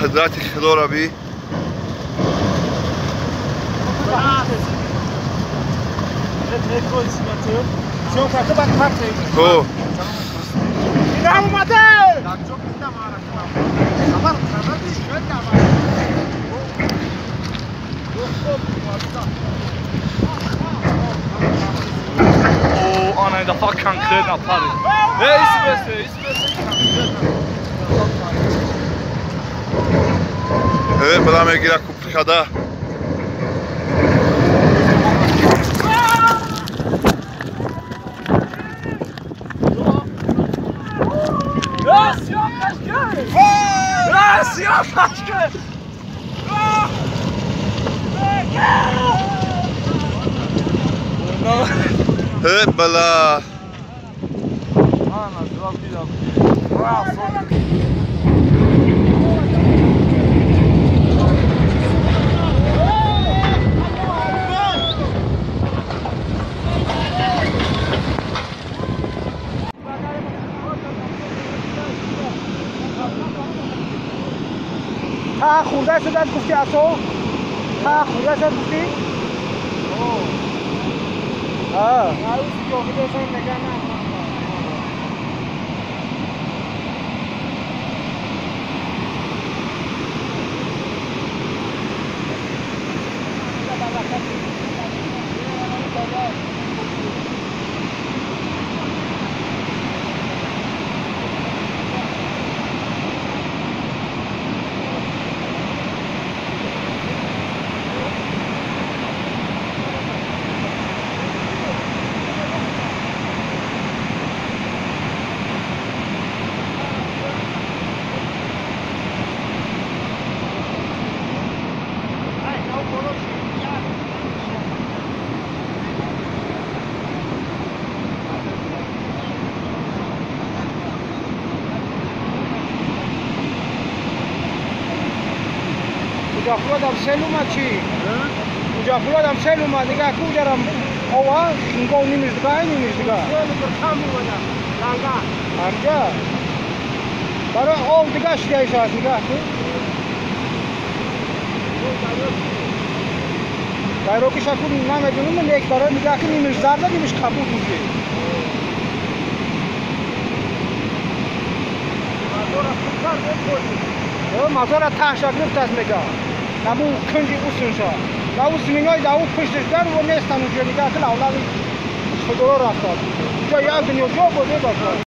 قدرت خدا را بی Oh, Anna, da konkret napari. Evet, bana megira kuprikada. Evet, bala. تا خورده شد از گفتی اصلا تا خورده شد گفتی؟ آه Ucaqlı adam sel اومد چی؟ Ucaqlı adam sel اومد دیگه کجا آوا اینگاه نیمیش دیگه نیمیش دیگه. همجا برای آب دیگه شده ایش هست دیگه. دایروکی شکل نمیدونم یک برای دیگه که نیمیش زرد نیمیش کبود میشه. مزار ته شکل است میگه. نبو کنجی اوسنشا. نبو زمینای داو پشتش در و نیستن اونجا دیگه که اولاد خدا را رفت. اونجا یک دنیا جا بوده باشه.